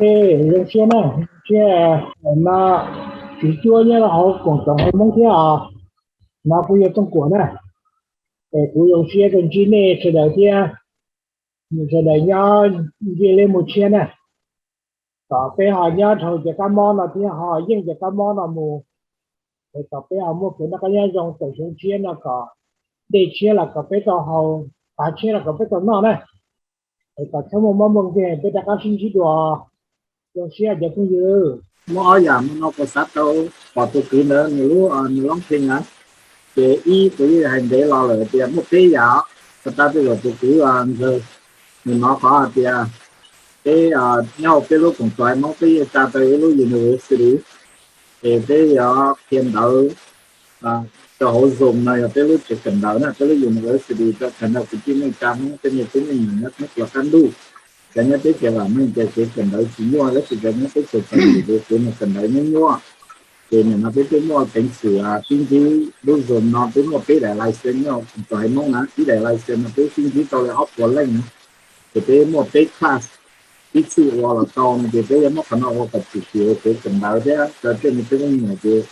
Zoo siab na, thiab no Tswv Cuab nyob rau hauv koom txoos haiv Hmoob thiab os. No kuv yog Tooj Kuam na, es kuv zoo siab tuaj ntsib nej sawv daws thiab, sawv daws nyob ntiaj teb mus tshiab na, kom peb ho nyob dhau cov kab mob no thiab ho yeej cov kab mob no mus, es kom peb ho muaj kev noj qab nyob zoo tawm suv tshiab no, kom dej tshiab los kom peb tau haus, tav tshiab los kom peb tau noj na, es kom txhob muaj mob muaj nkeeg, peb rov qab sib ntsib dua. Zoo siab cov phooj ywg. Muaj ob yam no kuv xav tau pom tus kwv ntawd nws lub, nws loob pheej na, ces ib kuv yeej hais ntev los lawm tias muaj peb yam, tas tas tej zaum tus kwv ntawd nws hnov qhov hais tias peb nyob hauv peb lub koom txoos haiv Hmoob peb yeej tsa tau ib lub university, es peb yuav qhia ntawv rau hauv Zoom no yog peb lub tsev kawm ntawv na, peb lub university rau thaum ntawd kwv tij neej tsa Hmoob tej me tub me nyuam nyob thoob plaws qab ntuj, cov nyob teb chaws vam meej ces kev kawm ntawv tsis nyuaj, tab sis cov nyob teb chaws txom nyem ces kev mus kawm ntawv nyuaj nyuaj. Ces nim no peb twb muaj peev xwm sib ntsib lub Zoom no, peb muaj peb daim license nyob koom txoos haiv Hmoob na, ib daim license no peb sib ntsib tau li ob puas leej na. Ces peb muaj peb class, ib txhij ua los tau no ces peb yuav muab qhov no ua kom txim tim kev kawm ntawv thiab rau tej me tub me nyuam ces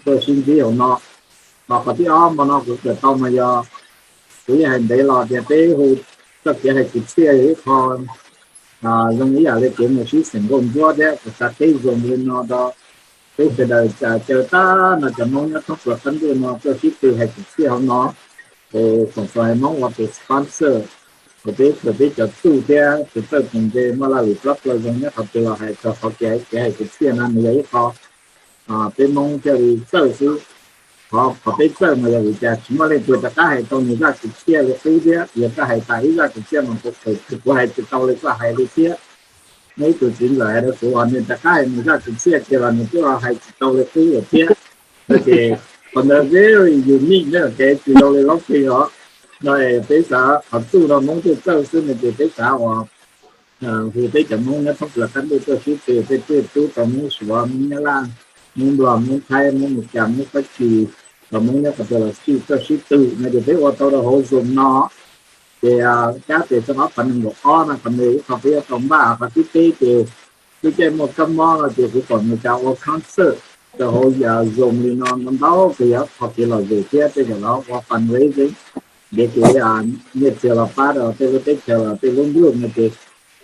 tuaj sib ntsib hauv no. Ho qhov thib ob hmo no kuv kawm tau mas yog, kuv yeej hais ntev los tias peb hu txoj kev hais kwv txhiaj yog ib qho zoo ib yam li kev mus sib xeem nkauj ntsuab thiab kuv xav teb zoo li no rau peb sawv daws caw tag nrho cov Hmoob nyob thoob plaws qab ntuj no tuaj sib tw hais kwv txhiaj hauv no. Es koom txoos haiv Hmoob ua tus sponsor, es peb khaws peb cov txuj thiab tus txawj tus ntse muaj laj lim plob plaws zoo nyob qhov twg los hais txog qhov kev, kev hais kwv txhiaj no nws yog ib qho peb Hmoob thiaj li txawj xwb. Qhov, qhov peb txawj mas yog vim cas tsis muaj leej twg rov qab hais tau nws zaj kwv txhiaj li qub thiab, yog koj hais tas ib zaj kwv txhiaj mas kuv, kuv hais tsis tau li koj hais li thiab. Muaj ib tug txiv ntxawm hais rau kuv hos nws rov qab hais nws zaj kwv txhiaj kiag los nws kuj hais tsis tau li qub lawm thiab. No ces qhov ntawd very unique na, kev tsis zoo li loob pheej os. No es peb xav qhov txuj no Hmoob thiaj txawj xwb no ces peb xav uas hu peb cov Hmoob nyob thoob plaws qab ntuj tuaj sib tw, tej tub tub tau Hmoob Suav, Hmoob Nyab Laj, Hmoob Nplog, Hmoob Thaib, Hmoob Meskas, Hmoob Fab Kis, tau Hmoob nyob qhov twg los sib, tuaj sib tw no ces peb ua tau rau hauv Zoom no. Ces kab tes txog qhov nees nkaum ob no, qhov no ib qho peb yuav tau npaj. Qhov thib peb ces lub caij muaj kab mob no ces kuv pom Meskas ua concert rau hauv Zoom li no ntau ntau, ces yog qhov kev lom zem thiab tej zaum los ua fundraising, ntiav kev nyiaj txiag los pab rau tej lub teb chaws los tej lub npluj no ces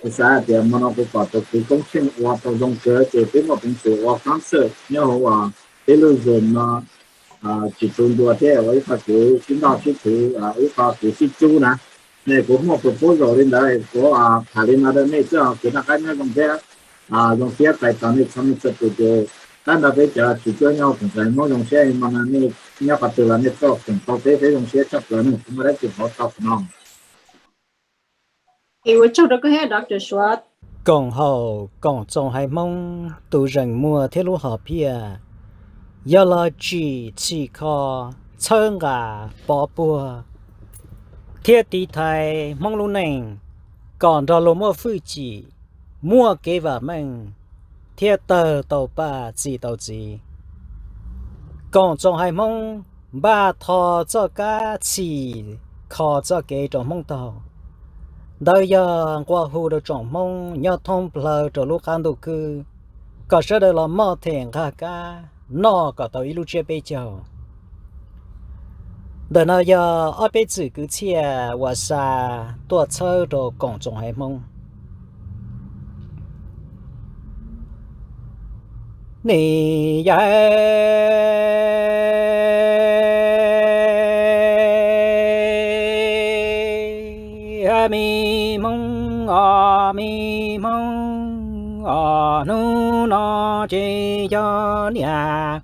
kuv xav hais tias hmo no kuv pom tus kwv Koob Tsheej ua tau zoo kawg ces peb muaj peev xwm ua concert nyob hauv peb lub Zoom no tsis tu ncua thiab ua ib qho kev sib noj sib thwv, ib qho kev sib cub na. Ne kuv muaj proposal li ntawd kuv tham li no rau nej xwb, kev noj qab nyob zoo thiab zoo siab txais tos nej txhua leej txhua tus ces tab nrog peb cov Tswv Cuab nyob hauv koom txoos Hmoob zoo siab hmo no nej nyob qhov twg los nej tuaj koom tau peb, peb zoo siab tshaj plaws ne, tsis muaj dab tsi pauv tau no. Koom haum koom txoos haiv Hmoob tus zeem muaj thiab lub hom phiaj yog los tsim txhim kho, txhawb nqa, pov puag thiab tiv thaiv Hmoob lub neej kom nrog luag muaj hwj chim, muaj kev vam meej thiab tawg tau paj txi tau txiv. Koom txoos haiv Hmoob npaj tho txoj kab txhim kho txoj kev rau Hmoob taug. Ntawd yog nqua hu rau tsoom Hmoob nyob thoob plaws rau lub qab ntuj khwb kom sawv daws los moj them nqaj kab noj kom tau ib lub tsiab peb caug. Ntawm no yog ob peb txwm kwv txhiaj uas xa tuaj txhawb rau koom txoos haiv Hmoob. Nim yog me Hmoob os, me Hmoob os, hnub no ces yog niam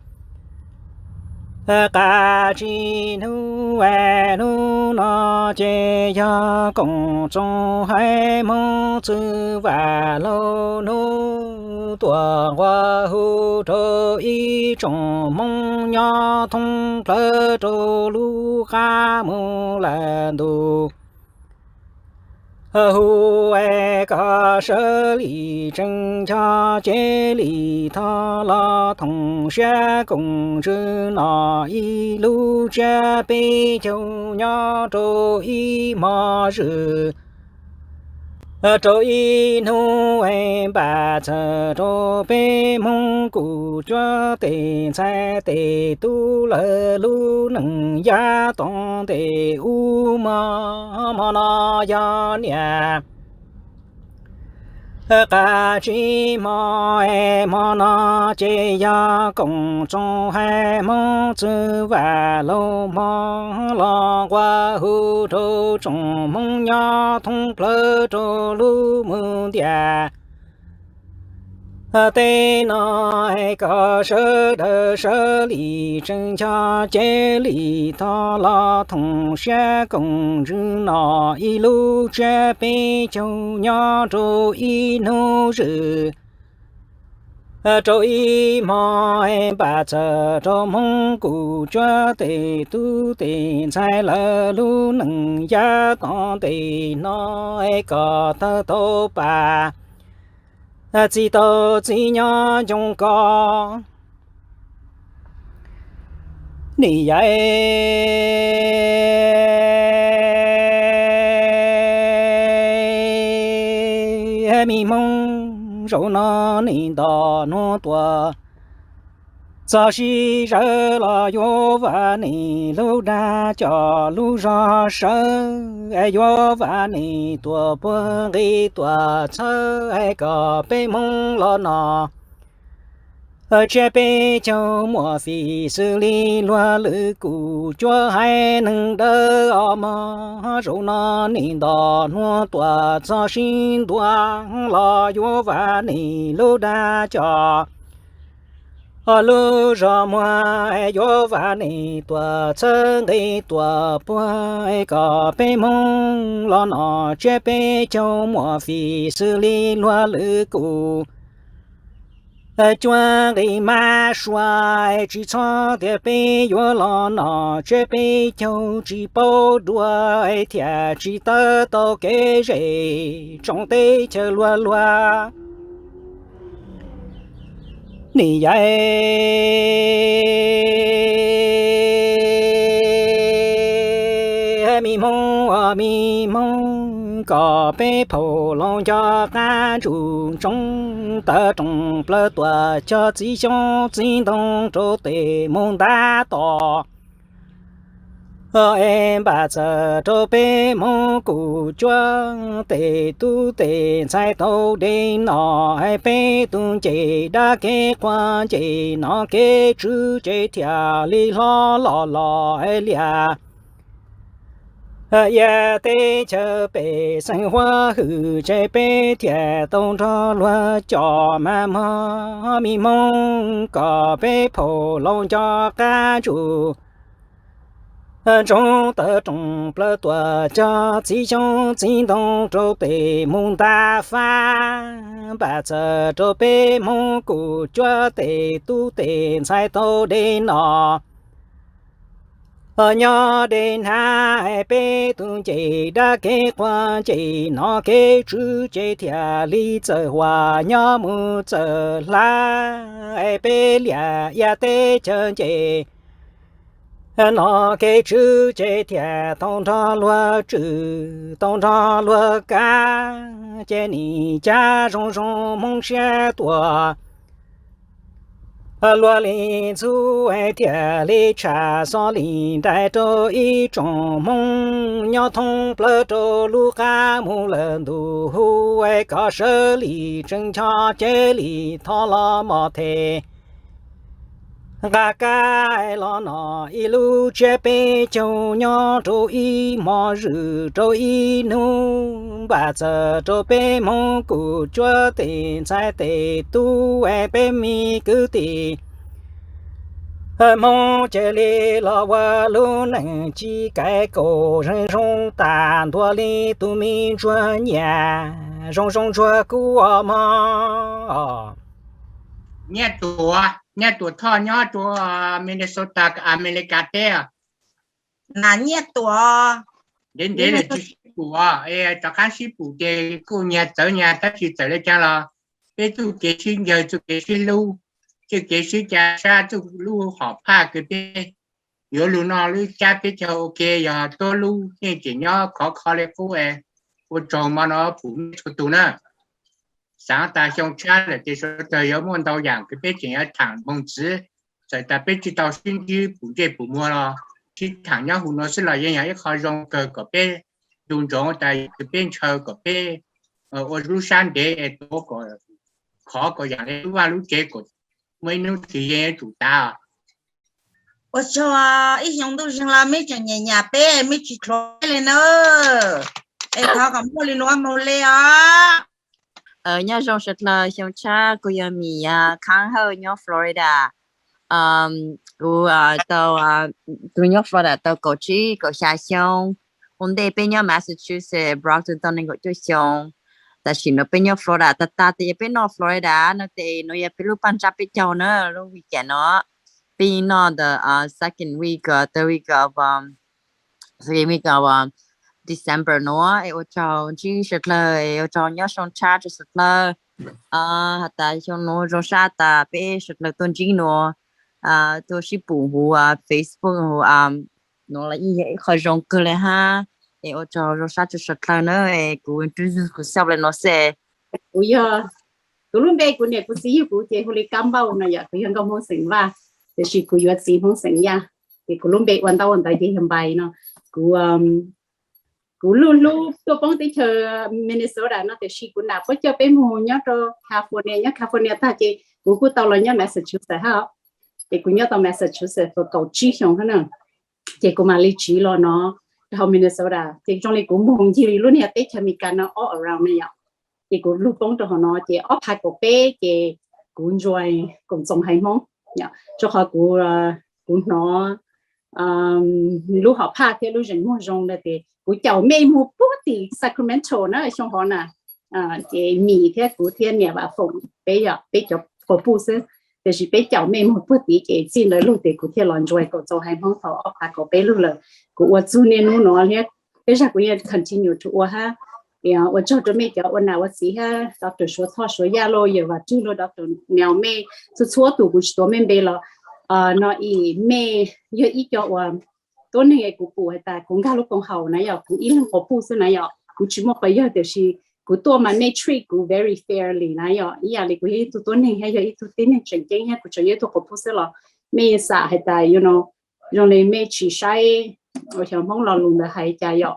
qab tsis hnub, hnub no ces yog koom txoos haiv Hmoob txwv vam laug hnub tuaj nqua hu rau ib tsoom Hmoob nyob thoob plaws rau lub qab mus lawm ntuj. Hu kom sawv lim tseem ncho cia li thov los thooj siab koom ntsws no ib lub tsiab peb caug nyob rau ib hmos zwm. Rau ib hnub npaj txog rau peb Hmoob kuj cuab tes ntxhais tes tub lawv lub neej yav tom ntej ub hmo, hmo no yog niaj qab tsib hmo, hmo no ces yog koom txoos hais Hmoob txwv vam laug hmo los nqua hu rau tsoom Hmoob nyob thoob plaws rau lub mus ntiaj teb no, kom sawv daws sawv li tseem ncho cev li thov los thoom siab koom ntsws no ib lub tsiab peb caug nyob rau ib hnub zwm. Rau ib hmo npaj txog rau Hmoob kuj cuab tes tub tes ntxhais lawv lub neej yav tom ntej no, kom tawg tau pam, txi tau txiv nyob ncoo koj. Nim yog me Hmoob zaum no nim nto nuav tuaj, txog sib zawv los yuav vam nim lub dag coj lub zog sawv, yuav vam nim tuaj puag nqi tuaj txhawb, kom peb Hmoob los no tsiab peb caug muaj fij xws li luag lwm kuj cuab hais neeg dawb os mog. Zaum no nim nto nuav tuaj txog sib ntua los yuav vam nim lub dag coj lub zog muag, yuav vam nim tuaj txhawb nqi tuaj puag, kom peb Hmoob los no tsiab peb caug muaj fij xws li luag lwm kuj cuab nqi mab sua. Tsis txhob tias peb yuav los no tsiab peb caug tsis paub dua, thiaj tsis tawm tau kev zem tsoom teb chaws luag luag. Nim yog me Hmoob, me Hmoob, kom peb phaum laus nco qab ntsum ntsoov, tawm rooj plaws tuaj cog txiv xyoob txiv ntoo rau tes mus ntav tos. Es npaj txog rau peb Hmoob kuj cuab tes tub tes ntxhais tau dej no, es peb tus ncej dab kev quaj ncej no kev tswv ces thiaj li hlob los los liaj ia teb chaws pej xeem huab hwm ces peb thiaj tau nrog luag coj mas mog. Me Hmoob, kom peb phaum laus nco qab ntsum ntsoov, tawm rooj plaws tuaj cog txiv xyoob txiv ntoo rau tes mus ntav fab. Npaj txog rau peb Hmoob kuj cuab tes tub tes ntxhais tau dej no, nyob dej hnav, peb tus ncej dab kev quaj ncej no kev tswv ces thiaj li txawj huam nyob mus txawj hlav, peb liaj ia teb chaws ncej no kev tswv ces thiaj tau nrog luag tswv tau nrog luag kav. Ces nim cab zoo zoo Hmoob siab tuaj luag li ntxhub, thiaj li tshaj xov li nraim rau ib tsoom Hmoob nyob thoob plaws rau lub qab mus lawm ntuj hu, kom sawv li tseem ncho cev li thov los mos them nqa kab los no ib lub tsiab peb caug nyob rau ib hmo zwm rau ib hnub npaj txog rau peb Hmoob kuj cuab tes ntxhais tes tub peb me kwv tij Hmoob cia li los ua lub neej ci kais kaum zeeg zoo tas ntua li tus me ntsuag nyiaj zoo zoo ntsuag kub os mog. Nyiaj Tuam, Nyiaj Tuam Thoj nyob rau Minnesota, Amelikas teb. Nyiaj Tuam, ntev ntev lawm tsis sib pum os, rov qab sib pum ces kuj nyias txawv nyias tab sis txawm li cas los peb txuj kev sib ncaws, txuj kev sib hlub, txuj kev sib ca sab, txuj lub hom phaj kws peb yuav lug noj lub cab peb caug ua ke yog tuab lub yeej tseem nyob khov kho li qub es Ua tsaug mo no pum nej txhua tus na. Xaav tas xyoo tshab lawm ces sawv daws yuav muaj ntau yaam kws peb tseem yuav thaam moog txwv, txawm tas peb tsi tau sib ntsib pum ntsej pum muag los sib thaam nyob huv nuav xwb los yeej yog ib qho zoo kawg kom peb ntu ntsoov tas kws peb ntshaw kom peb ua lub sab ntev es tuav khov kom yaam le lub vaj lub tsev kom muaj ib nub twg yeej yuav tsum tav. Ua tsaug, ib xyoo ntuj zeeg los meb tseem nyam nyam peb, meb tsi dlhuav peb le na. Es thov kom muaj li nuav moog le os. Nyob zoo sawv dlawg, xyoo tshab, kuv yog Mim, Khaab Hawj nyob Florida. Kuv tau, kuv nyob Florida tau kaum tsib kaum xya xyoo. Ua ntej peb nyob Massachusetts, Brockton tau nees nkaum cuaj xyoo. Tam sim nuav peb nyob Florida tag tag tes yog peb noj Florida no tes nuav yog peb lub paj ntsab peb caug na, lub weekend no. Peb yeej noj the second week, third week of, second week of December nuav. Es ua tsaug ntsib sawv dlawg, es ua tsaug nyob zoo tshab rua sawv dlawg. Has tas xyoo nuav zoo sab tas peb sawv dlawg tuaj ntsib nuav, tuaj sib pum huv Facebook huv nuav los yeej yog ib qho zoo kawg le hab. Es ua tsaug zoo sab rua sawv dlawg na. Es kuv, kuv xauj le nuav xwb. Kuv yog, kuv lub npe kuv niam kuv txiv yug kuv ces hu li Kab Npauj no yom, kuv yog nkauj Hmoob xeem Vaj, tiam sis kuv yuav txiv Hmoob xeem Yaj. Ces kuv lub npe ua ntau ua ntawd ces yog Npais no. Kuv, kuv lug hlub tuaj poob teb chaws Minnesota no tiam sis kuv nam puab coj peb moog nyob rau California, nyob California tag ces kuv kuj tau los nyob Massachusetts hab. Ces kuv nyob tau Massachusetts kaum tsib xyoo hab na. Ces kuv mam li tsiv los no rau hauv Minnesota ces zoo li kuv moog ncig li lub niag teb chaws Amelikas no all around ne yom. Ces kuv lug poob rau hauv no ces ob phav kaum peb ces kuv join koom txoos haiv Hmoob, rau qhov kuv, kuv hnov lub hom phaj thiab lub zeem muag zoo na ces kuv caum mej moog puag tim Sacramento na xyoo hov na. Ces Mim thiab kuv thiab niam Vam Foom peb yog peb cov quas puj xwb, tiam sis peb caum mej moog puag tid ces txij ntawd lug ces kuv thiaj los join koom txoos haiv Hmoob thaum ob phav kaum peb lug lawm. Kuv ua txug niaj hnub no thiab, tej zag kuv yeej continue to ua hab. Ua tsaug rau mej cov ua nam ua txiv hab, Doctor Suav Thoj Suav Yaj lauj, Yawm Vam Rwg lauj, Doctor Nau, mej txhua txhua tus kuv tsis tuav mej npe los no es mej yog ib co uas tuab neeg es kuv pum has tas kuv nkag lub koom haum na yom, kuv ib leeg quas puj xwb na yom, kuv tsis muaj quas yawg tiam sis kuv tuaj mas mej treat kuv very fairly na yom, ib yam li kuv yog ib tug tuab neeg hab yog ib tug tib neeg tseem ceeb hab kuv tseem yog ib tug quas puj xwb los mej xam has tas you know, zoo li mej tsis saib ua xyov Hmoob lo lus ntawd hais cas yom,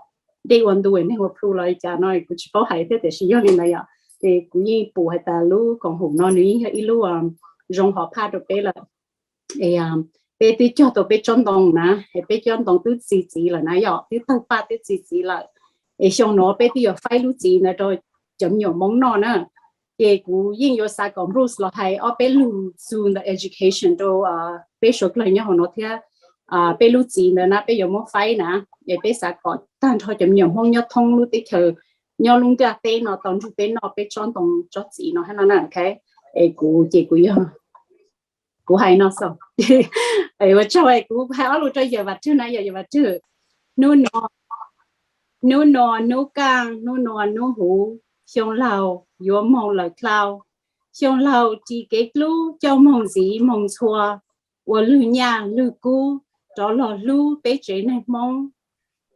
dej ua ntu neeg ua plhu los li cas no kuv tsis paub hais thiab tiam sis yog li ntawd yom, ces kuv yeej pum has tas lub koom haum no nws yeej yog ib lub zoo hom phaj rau peb lawm. Peb twb cog tau peb tsob ntoo na, es peb tsob ntoo twb txi txiv lawm na yom, twb tawg paj twb txi txiv lawm. Es xyoo no peb twb yuav faib lub txiv ntawd rau cov me nyuam Hmoob noj na. Ces kuv yeej yuav xav kom Bruce los hais ob peb lug txug ntawm education rau peb suav dlawg nyob hauv no thiab. Peb lub txiv ntawd na peb yuav muab faib na, es peb xav kom tag nrho cov me nyuam Hmoob nyob thoob lub teb chaws, nyob lub ntiaj teb no tau nrug peb noj peb tsob ntoo tsob txiv no hab no na. Es kuv ces kuv yog, kuv hais no xwb. Ua tsaug, kuv hais ob lus rau Yawm Vam Rwg na, yog Yawm Vam Rwg. Hnub no, hnub no hnub kaaj, hnub no hnub huv, xyoo laug yuav moog lawm dlhau. Xyoo laug ris kev dlub coj moog ntxiv moog ntxhua, ua lwg nyaj lwg kub rov los hlub peb tsev neeg Hmoob.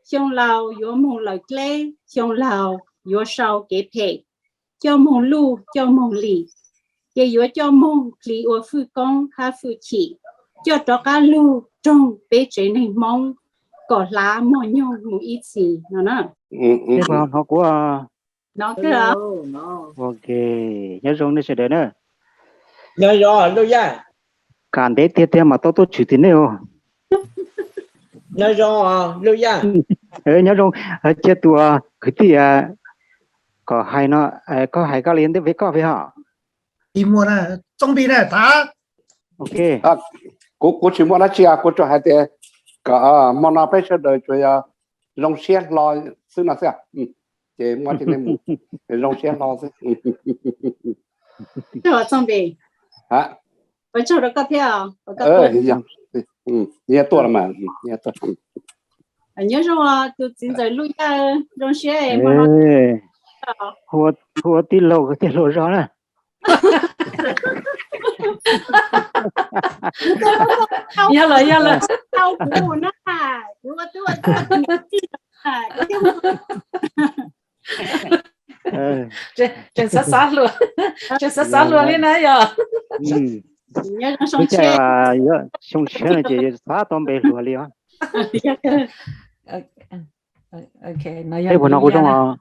Xyoo laug yuav moog lawm dleb, xyoo laug yuav sau kev phem, coj moog luj coj moog lim, ces yuav coj moog plig ua fwj koob hab fwj chim, coj rov qab lug roog peb tsev neeg Hmoob kom hlav mog nyoog mus ib txhis no na. Hnov kuv, nyob zoo nej sawv daws na. Nyob zoo Luj Yaj. Kam ntev tiag tiag mas tau tuaj tshwm tim nej os. Nyob zoo Luj Yaj. Nyob zoo, cia tus kwv tij kom hais no, koj hais koj li ntej peb koj peb ho. Kuv, kuv tsis muaj dab tsi, kuv tsuas hais tias kom hmo no peb sawv daws tsuas yog zoo siab hlo xwb no xwb. Ces muab rau nej mus, zoo siab hlo xwb. Ua tsaug rau koj thiab. Tuaj mas, nyob zoo tus txiv ntxawm Luj Yaj, zoo siab hmo no. Hu ua tij laug, tij laug zog na. Yog lawm, yog lawm. Tau kuv na, kuv ua tub ua tij, kuv thiaj hu. Tseem xav xav hluas, tseem xav xav hluas li na yog. Xyoo tshiab no ces xav tau npe hluas li os. Tej puas no kuv zoo os?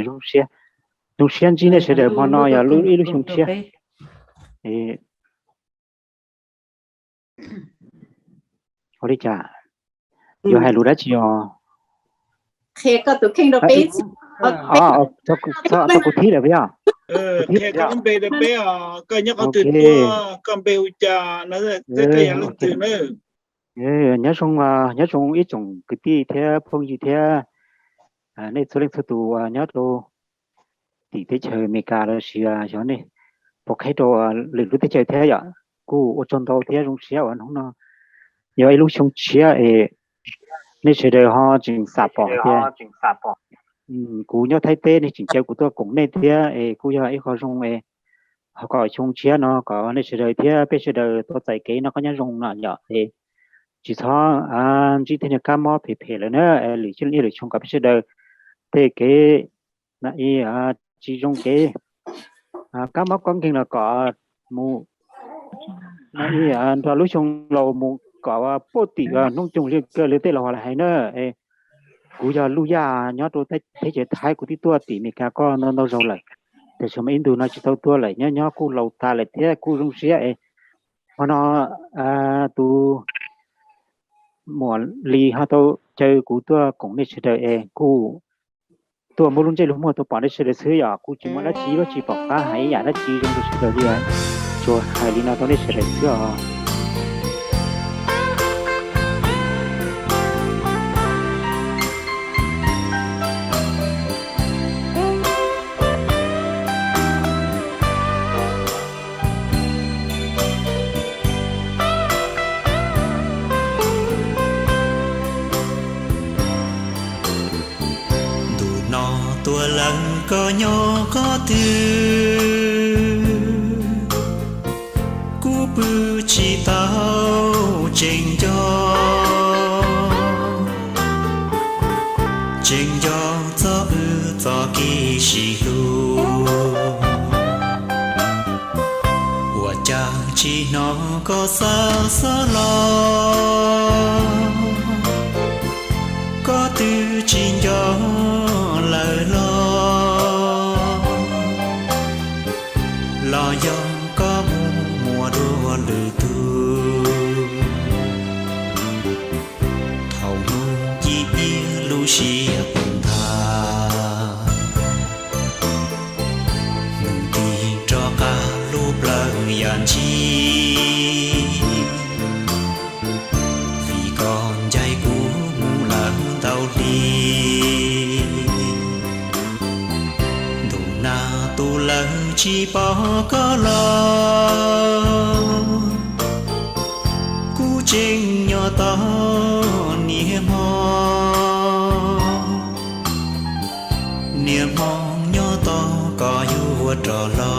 Zoo siab, zoo siab ntsib nej sawv daws hmo no yog ib lub xyoo tshiab. Ua li cas? Yuav hais lus dab tsi os? Qhia koj tus kheej rau peb. Tau kuv thib lawm puas yog? Qhia koj lub npe rau peb os, koj nyob qhov twg tuaj, koj npe hu cas no thiab koj yog leej twg na? Nyob zoo, nyob zoo ib tsoom kwv tij thiab phooj ywg thiab nej txhua leej txhua tus uas nyob rau tim teb chaws Amelikas los sis yog nej pom qheb rau lwm lub teb chaws thiab yom. Kuj ua tsaug ntau thiab zoo siab uas hnub no yog ib lub xyoo tshiab es nej sawv daws ho tseem xam pom tias kuv nyob Thaib teb nej tseem caw kuv tuaj koom nej thiab es kuj yog ib qho zoo es ho kom xyoo tshiab no kom nej sawv daws thiab peb sawv daws tau txais kev noj qab nyob zoo no yom. Es tsis txhob ntsib tej niag kab mob phem phem lawm na, lwm xyoo kom peb sawv daws tej kev tsis zoo kev kab mob kab nkeeg los kom mus nrog lub xyoo laus mus kom puag tim hnub coog li kawg li tej laus hais na. Kuv yog Luj Yaj nyob rau teb chaws Thaib, kuv twb tuaj tim Amelikas ko ntau ntau zaus lawm, tiam sis mas ib ntus no tsis tau tuaj lawm, nyob nyob kuj laus tas lawm thiab kuj zoo siab es hmo no tus muam Lis ho tau caw kuv tuaj koom nej sawv daws es kuj tuaj muab lub ntsej lub muag tuaj pom nej sawv daws xwb yom. Kuj tsis muaj dab tsi, tsis pom qab hais ib yam dab tsi zoo rau sawv daws li, tsuas hais li no rau nej sawv daws xwb os. Ntu no tuaj lawm koj nyob qhov twg, kuv pw tsis tau tseem nco, tseem nco txog wb txoj kev sib hlub. Ua cas tsis hnov koj xa xob los, koj twb tsis nco lawm los, los yog koj mus muaj dua lwm tus. Thaum hnub ci ib lub siab poob nthav, mus tig rov qab lub plawv yam ntsis, vim koj ncaim kuv mus lawm ntau hli. Ntu na tu lawm tsis pom koj los, kuv tseem nyob tos niaj hmo, niaj hmo nyob tos koj yuav rov los.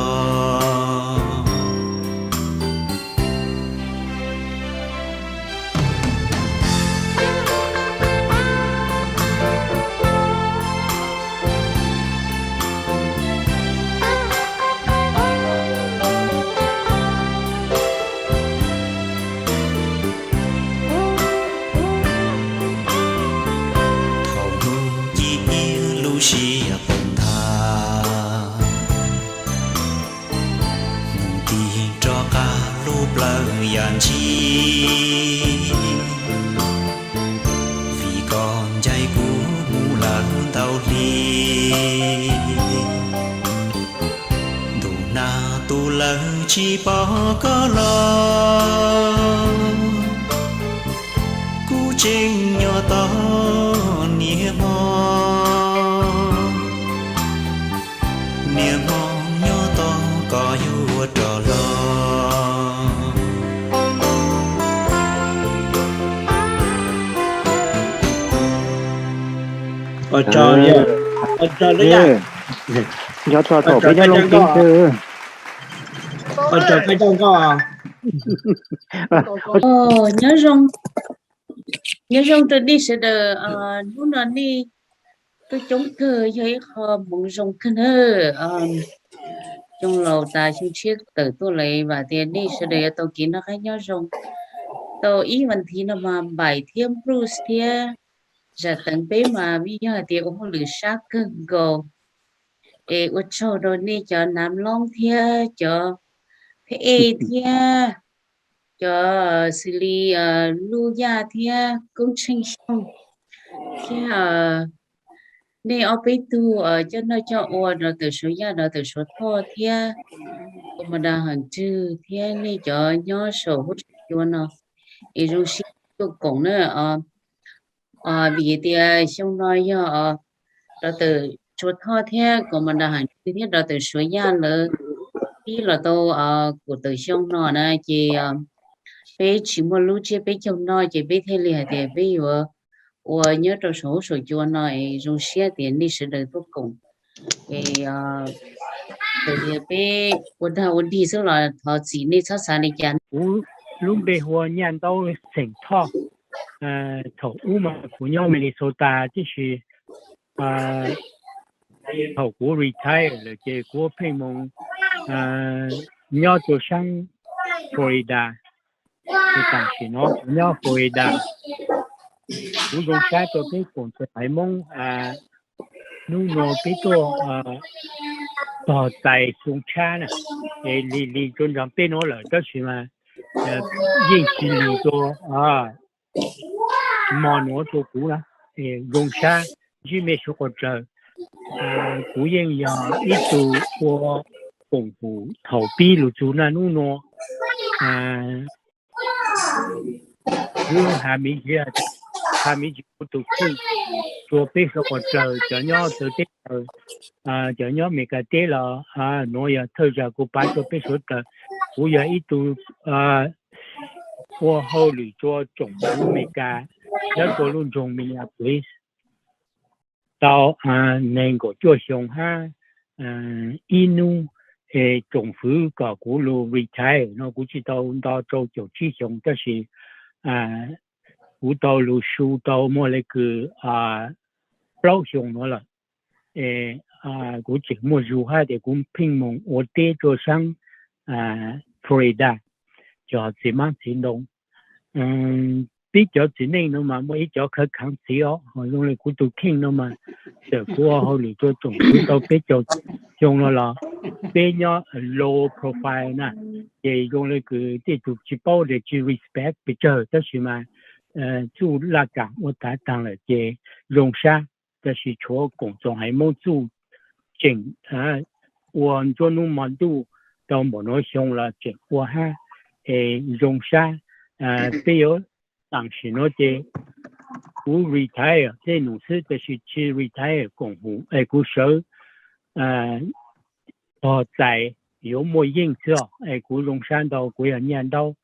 Thaum hnub ci ib lub siab poob nthav, mus tig rov qab lub plawv yam ntsis, vim koj ncaim kuv mus lawm ntau hli. Ntu na tu lawm tsis pom koj los, kuv tseem nyob tos niaj hmo, niaj hmo nyob tos koj yuav rov los. Nco txog thaum peb nyob Looj Ceeb xwb. Nyob zoo. Nyob zoo rau nej sawv daws, hnub no nej tuaj coob kawg yog ib qho hmoov zoo kawg nawb. Xyoo laus tas xyoo tshiab tawm tuaj lawm, vam tias nej sawv daws yuav tau kev noj qab nyob zoo. Tau ib vas thiv no mas Npaim thiab Bruce thiab Zam Teev peb mas vim yog hais tias ua hauj lwm sab kawg nkaus. Es ua tsaug rau nej cov Nav Loob thiab cov Phab Ej thiab cov xws li Luj Yaj thiab Koob Tsheej Xyooj thiab nej ob peb tug coj noj coj ua rau tawm Suav Yaj rau tawm Suav Thoj thiab Kos Mas Das Heem Tswg thiab nej cov nyob saum huab saum cua no es zoo siab tuaj koom na. Vim tias xyoo no yog rau tawm Suav Thoj thiab Kos Mas Das Heem Tswg thiab rau tawm Suav Yaj lawv pib los tau kaum tawm xyoo no na ces peb tsis muaj lub tsiab peb caug noj ces peb thiaj li hais tias peb yuav ua nyob rau saum huab saum cua no es zoo siab tias nej sawv daws tuaj koom. Es txawm tias peb ua dag ua dig xwb los thov txim nej txhob xav li cas. Kuv lub npe hu ua Nyaj Ntaub xeem Thoj. Thaum ub mas kuv nyob Minnesota tib si, thaum kuv retire lawm ces kuv pheej mus nyob rau sab Florida. Ces tam sim no kuv nyob Florida, kuv zoo siab rau peb koom txog haiv Hmoob. Hnub no peb tuaj tog txais xyoo tshab na, es lig lig rau nram peb nuav lawm tab sis mas yeej tsis lig rau hmo nuav rau kuv na. Zoo siab ntsib mej suav quas dlawg. Kuv yeej yog ib tug ua koom haum thaum pib lug txug naj nub nua. Kuv has me ntsis, has me ntsis kuv tus kheej rua peb suav quas dlawg cov nyob txawv teb chaws, cov nyob Amelikas teb los nuav yog thawj zag kuv pav rua peb suav dlawg. Kuv yog ib tug ua hauj lwm rua tsoom fwv Amelikas nyob rua lub nroog Minneapolis tau neeg nkaum cuaj xyoo hab ib nub es tsoom fwv kom kuv lug retire no kuv tsis tau nto rau caum tsib xyoo tab sis kuv tau lug su tau muaj le kws plaub xyoo nuav lawm. Kuv tseem muaj zug hab tias kuv pheej moog ua teb rua saab Florida, cov txiv hmab txiv ntoo. Peb cov txiv neej no mas muaj ib cov khawv khaav txiv os, ho zoo le kuv tus kheej no mas txawm kuv ua hauj lwm rua tsoom fwv tau peb caug xyoo no los peb nyob low profile na, ces zoo le kws tej tug tsis paub le tsis respect pes tsawg tab sis mas txuj laj kam ua tav taag lawm ces zoo sab. Tab sis tshuav koom txoos haiv Moob txuj tseem ua nruab nub mo ntuj tau npaum nuav xyoo los tseem ua hab, es zoo sab. Peb yuav tam sim nuav ces kuv retire tej num xwb tab sis tsis retire koom haum es kuv sawv tog txais yuav muaj yeej xwb os. Es kuv zoo sab ntau, kuv yog Nyaj Ntaub,